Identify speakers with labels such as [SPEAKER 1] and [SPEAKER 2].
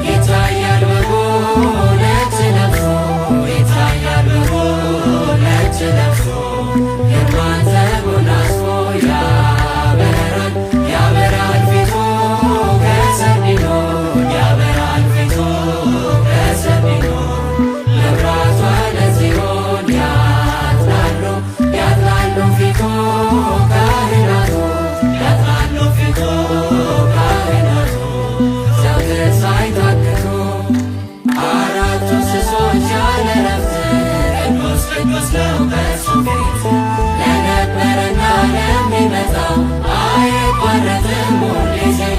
[SPEAKER 1] ይታያል በጉ ነጭ ለብሶ፣ ይታያል በጉ ነጭ ለብሶ፣ ግርማን ተጎናጽፎ ያበራል፣ ያበራል ፊቱ ከሰርዲኖን፣ ያበራል ፊቱ ከሰርዲኖን። መብራቷ ለጽዮን ያጥናሉ፣ ያጥናሉ ፊቱ ካህናቱ፣ ያጥናሉ ፊቱ ካህናቱ ዘወትር ሳይታክቱ። አራቱ እንስሶች ያለ ዕረፍት ቅዱስ ቅዱስ ነው በእርሱ ፊት፣ ለነበረና ለሚመጣው አይቋረጥም ሁሌ ዜማ።